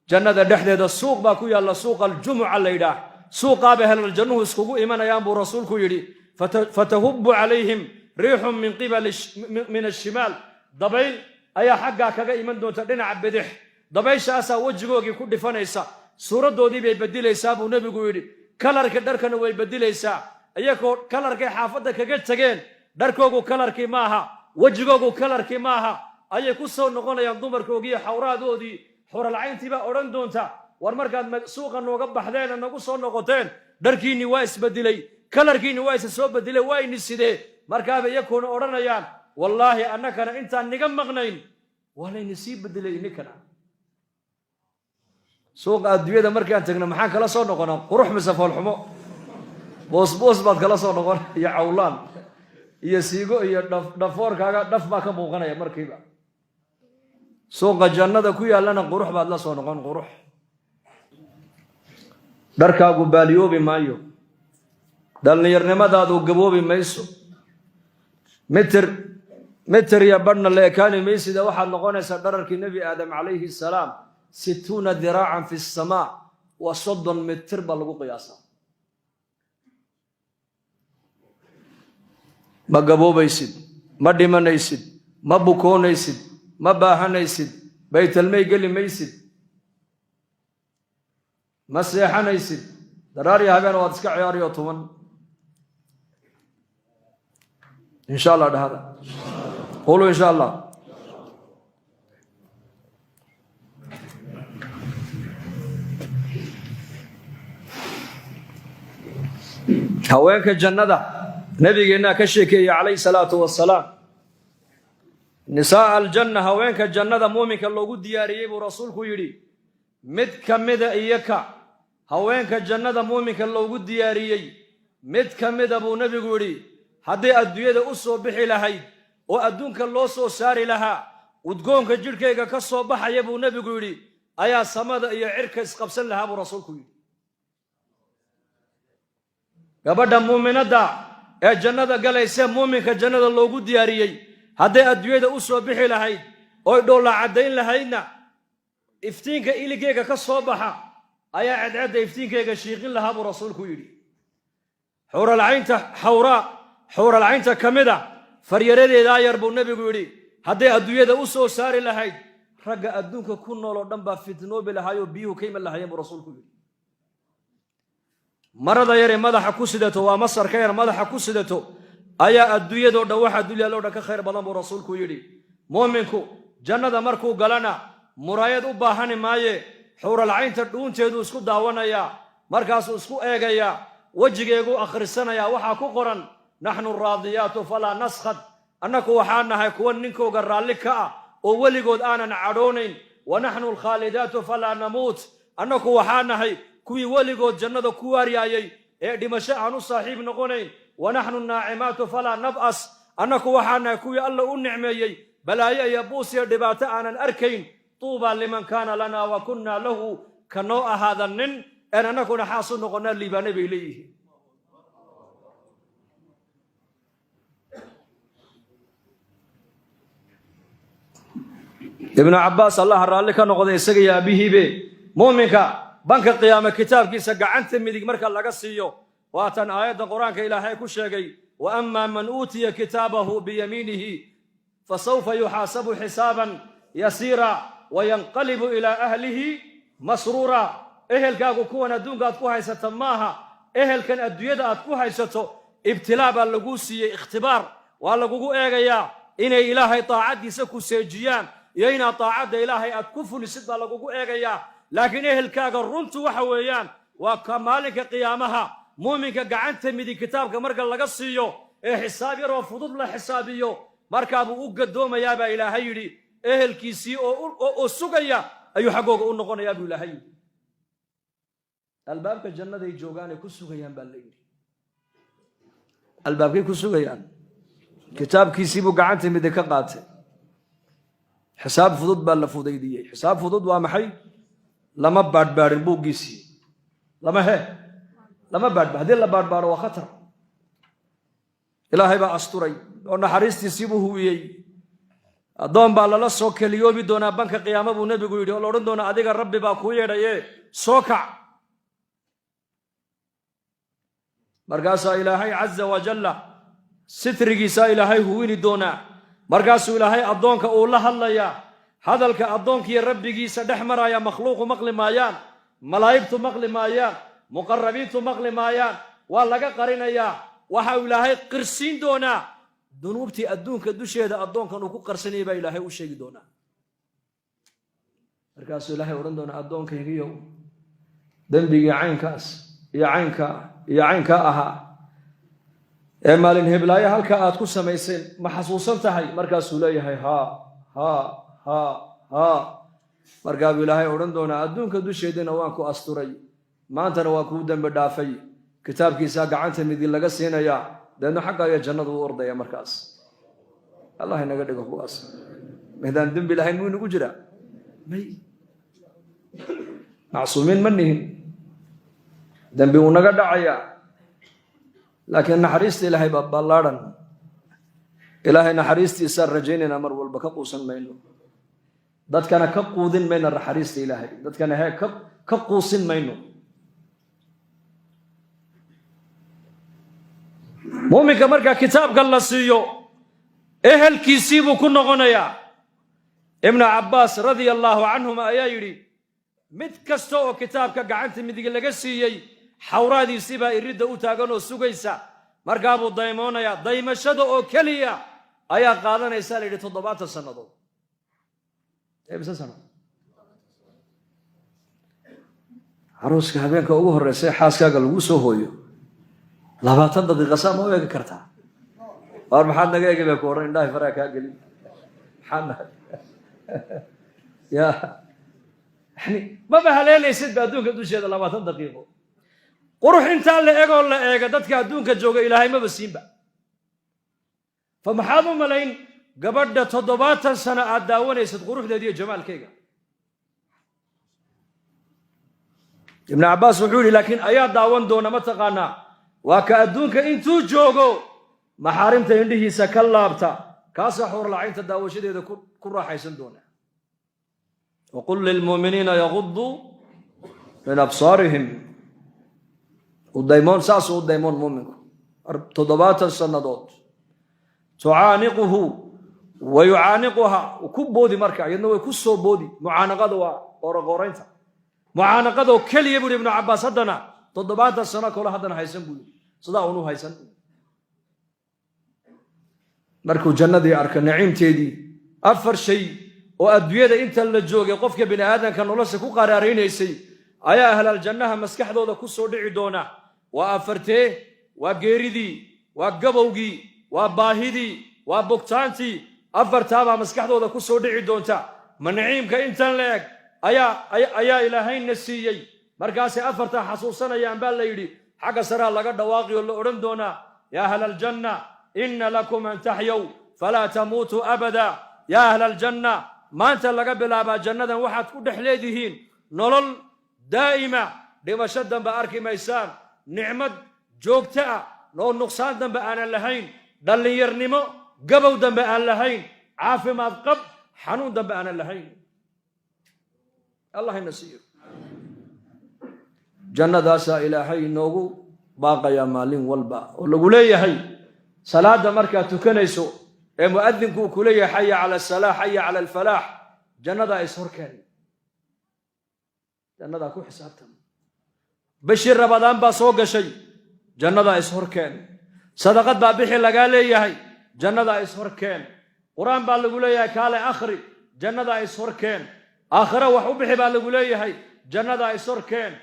Jannada dhexdeeda suuq baa ku yaalla, suuqa aljumuca la yidhaah. Suuqaaba helaljannuhu iskugu imanayaan buu rasuulku yidhi. Fatahubbu calayhim riixun min qibali min ashimaal, dabayl ayaa xaggaa kaga iman doonta dhinaca bidix. Dabayshaasaa wejigoogii ku dhifanaysa, suuraddoodii bay bedilaysaa buu nebigu yidhi. Kalarka dharkana way bedilaysaa. Iyagoo kalarkay xaafadda kaga tegeen, dharkoogu kalarkii maaha, wejigoogu kalarkii maaha, ayay ku soo noqonayaan dumarkoogiiyo xawraadoodii. Xuralcayntii baa odhan doonta: "War markaad suuqa nooga baxdeen, nagu soo noqoteen, dharkiinni waa isbedelay, kalarkiinni waa isa soo bedelay, waa ini sidee?" Markaaba iyakuuna odhanayaan: "Wallaahi annakana intaan niga maqnayn waa layni sii bedelay ininkana." Suuqa adduunyada markaan tagno maxaan kala soo noqonaa? Qurux mise foolxumo? Boosboos baad kala soo noqon, iyo cawlaan iyo siigo iyo dhafoorkaaga dhaf baa ka muuqanaya markiiba. Suuqa jannada ku yaallana qurux baad la soo noqon, qurux. Dharkaagu baaliyoobi maayo, dhallinyarnimadaadu gaboobi mayso, mitir mitir iyo badhna la ekaani maysida. Waxaad noqonaysaa dhararkii Nebi Aadam calayhi salaam, 60 diraacan fi samaa, waa 30 mitir baa lagu qiyaasaa. Ma gaboobaysid, ma dhimanaysid, ma bukoonaysid, ma baahanaysid, baytalmay geli maysid, ma seexanaysid. Daraariya habeen waad iska ciyaariyo tuman, insha Allah. Dhahada, quluu insha Allah. Haweenka jannada nabigeennaa ka sheekeeyey calayhi salaatu wasalaam. Nisaaa aljanna, haweenka jannada muuminka loogu diyaariyey buu rasuulku yidhi, mid ka mida iyaka, haweenka jannada muuminka loogu diyaariyey mid ka mida buu nebigu yidhi, hadday adduunyada u soo bixi lahayd oo adduunka loo soo saari lahaa, udgoonka jidhkayga ka soo baxaya buu nebigu yidhi ayaa samada iyo cirka isqabsan lahaa buu rasuulku yidhi. Gabadha muuminadda ee jannada galayse, muuminka jannada loogu diyaariyey, hadday adduunyada u soo bixi lahayd oy dhoolla caddayn lahaydna, iftiinka iligeyga ka soo baxa ayaa cedcedda iftiinkayga shiiqin lahaa buu rasuulku yidhi. Xuuralcaynta, xawraa xuuralcaynta ka mid a faryaradeedaa yar buu nebigu yidhi, hadday adduunyada u soo saari lahayd, ragga adduunka ku nool oo dhan baa fitnoobi lahaayoo biyuhu ka iman lahayeen buu rasuulku yidhi. Marada yaree madaxa ku sidato, waa masarka yar madaxa ku sidato, ayaa adduunyadoo dhan waxa dulyaaloo dhan ka khayr badan buu rasuulku yidhi. Muuminku jannada markuu galana muraayad u baahani maaye, xuuralcaynta dhuunteeduu isku daawanayaa, markaasuu isku eegayaa, wejigeeguu akhrisanayaa. Waxaa ku qoran: "Naxnu raadiyaatu falaa naskhad", annaku waxaa nahay kuwa ninkooga raalli ka ah oo weligood aanan cadhoonayn. "Wa naxnu alkhaalidaatu falaa namuut", annaku waxaa nahay kuwii weligood jannada ku waaryaayey ee dhimasho aan u saaxiib noqonayn. "Wa naxnu naacimaatu falaa nab'as", annaku waxaa nahay kuwii Alla u nicmeeyey, balaayo iyo buus iyo dhibaato aanan arkayn. "Tuubaa liman kaana lanaa wa kunnaa lahu", ka noo ahaada nin een annakuna xaas u noqonnaa liibaanay bay leeyihiin. Ibnu Cabbaas, Allaha raalli ka noqday isaga iyo aabihiibe, muuminka banka qiyaame kitaabkiisa gacanta midig marka laga siiyo, waatan aayadda Qur-aanka Ilaahay ku sheegay: "Wa amaa man uutiya kitaabahu biyamiinihi fasawfa yuxaasabu xisaaban yasiira wayanqalibu ilaa ahlihi masruura." Ehelkaagu kuwan adduunka aad ku haysata maaha. Ehelkan adduunyada aad ku haysato ibtilaa baa laguu siiyey, ikhtibaar waa lagugu eegayaa, inay Ilaahay daacaddiisa ku seejiyaan iyo inaad daacadda Ilaahay aad ku fulisid baa lagugu eegayaa. Laakiin ehelkaaga runtu waxa weeyaan waa ka maalinka qiyaamaha muuminka gacanta midig kitaabka marka laga siiyo ee xisaab yaroo fudud la xisaabiyo, markaabuu u gadoomayaa baa Ilaahay yidhi. Ehelkiisii oo sugaya ayuu xaggooga u noqonayaa buu Ilaahay yidhi. Albaabka jannaday joogaanay ku sugayaan baa la yidhi. Albaabkay ku sugayaan, kitaabkiisiibuu gacanta midig ka qaatay, xisaab fudud baa la fudaydiyey. Xisaab fudud waa maxay? Lama baadhbaadhin buuggiisii, lama he lama baadhba. Haddii la baadhbaadho waa khatar. Ilaahay baa asturay oo naxariistiisiibuu huwiyey. Addoon baa lala soo keliyoobi doonaa banka qiyaamo, buu nebigu yidhi, oo la odhan doonaa, "Adiga Rabbi baa kuu yeedhaye, soo kac." Markaasaa Ilaahay caza wajalla sitrigiisaa Ilaahay huwini doonaa. Markaasuu Ilaahay addoonka uu la hadlayaa. Hadalka addoonkiiyo Rabbigiisa dhex maraya makhluuqu maqli maayaan, malaa'igtu maqli maayaan, muqarabiintu maqli maayaan, waa laga qarinayaa. Waxa uu Ilaahay qirsiin doonaa dunuubtii adduunka dusheeda addoonkan uu ku qarsanayay baa Ilaahay u sheegi doonaa. Markaasuu Ilaahay odhan doonaa, "Addoonkaygiyow, dembigii caynkaas iyo caynkaa iyo caynkaa ahaa ee maalin heblaayo halkaa aad ku samayseen ma xasuusan tahay?" Markaasuu leeyahay, "Haa, haa, haa, haa." Markaabuu Ilaahay odhan doonaa, "Adduunka dusheedina waan ku asturay, maantana waa kuu dembi dhaafay." Kitaabkiisaa gacanta midig laga siinayaa, deedna xagga iyo jannadu u ordaya. Markaas Allah inaga dhigo kuwaas. Midaan dembi lahayn muu inagu jiraa? May, macsuumiin ma nihin, dembi uu naga dhacayaa, laakiin naxariista Ilaahay baa ballaadhan. Ilaahay naxariistiisaan rajaynaynaa mar walba, ka quusan mayno, dadkana ka quudin mayno naxariista Ilaahay, dadkana hee ka quusin mayno. Muuminka marka kitaabka la siiyo, ehelkiisii buu ku noqonayaa. Ibnu Cabbaas radia allaahu canhuma ayaa yidhi, mid kasta oo kitaabka gacanta midig laga siiyey, xawraadiisii baa iridda u taagan oo sugaysa. Markaabuu daymoonayaa. Daymashada oo keliya ayaa qaadanaysa, la yidhi, 70 sannadood. Mise sano caruuska habeenka ugu horreysa xaaskaaga lagu soo hooyo, 20 daqiiqa saa ma u eegi kartaa? Waar maxaad naga eegi bay ku odhan, indhahay faraa kaa gelin. Maxaad nahay ya yani, maba haleelaysid ba adduunka dusheeda 20 daqiiqo. Qurux intaa la egoo la eega dadka adduunka jooga Ilaahay maba siinba. Fa maxaad u malayn gabadha 70 sano aad daawanaysad quruxdeeda iyo jamaalkayga? Ibnu Cabbaas wuxuu yidhi, laakiin ayaa daawan doona ma taqaanaa? Waa ka adduunka intuu joogo maxaarimta indhihiisa ka laabta, kaasaa xuurlacaynta daawashadeeda ku raaxaysan doona. Waqul lilmuuminiina yaguduu min absaarihim. Udaymoon, saasuu u daymoon muuminku 70 sannadood. Tucaaniquhu wa yucaaniquha, ku boodi marka, iyadna way ku soo boodi. Mucaanaqada waa qooroqooraynta. Mucaanaqadoo keliya, buuri Ibnu Cabbaas, haddana 70 sano kale haddana haysan, buu yidhi, sidaa unu haysan. Markuu jannadii arka, naciimteedii, afar shay oo adduunyada inta la joogay qofka bini aadamka nolosha ku qaraaraynaysay ayaa ahlal jannaha maskaxdooda ku soo dhici doona. Waa afartee? Waa geeridii, waa gabowgii, waa baahidii, waa bogtaantii. Afartaabaa maskaxdooda ku soo dhici doonta. Ma naciimka intan la eg ayaa Ilaahayna siiyey? Markaasay afartaa xasuusanayaan, baa la yidhi. Xagga saraa laga dhawaaqi oo la odhan doonaa, "Yaa ahla aljanna, inna lakum an taxyow falaa tamuutuu abada. Yaa ahla aljanna, maanta laga bilaabaa jannadan waxaad ku dhex leedihiin nolol daa'ima, dhimasho dambe arki maysaan, nicmad joogto ah oo nuqsaan dambe aanan lahayn, dhallinyarnimo, gabow dambe aan lahayn, caafimaad qab, xanuun dambe aanan lahayn." Allah ina siiyo jannadaasaa. Ilaahay inoogu baaqayaa maalin walba oo lagu leeyahay salaadda markaad tukanayso ee mu'adinku uu ku leeyahay, "Xaya cala asalaax, xaya cala alfalaax." Jannadaa is horkeen, jannadaa ku xisaabtan. Bishii Rabadaan baa soo gashay, jannadaa is horkeen. Sadaqad baa bixi lagaa leeyahay, jannadaa is horkeen. Qur-aan baa lagu leeyahay, "Kaale akhri," jannadaa is horkeen. Aakhiro wax u bixi baa lagu leeyahay, jannadaa is horkeen.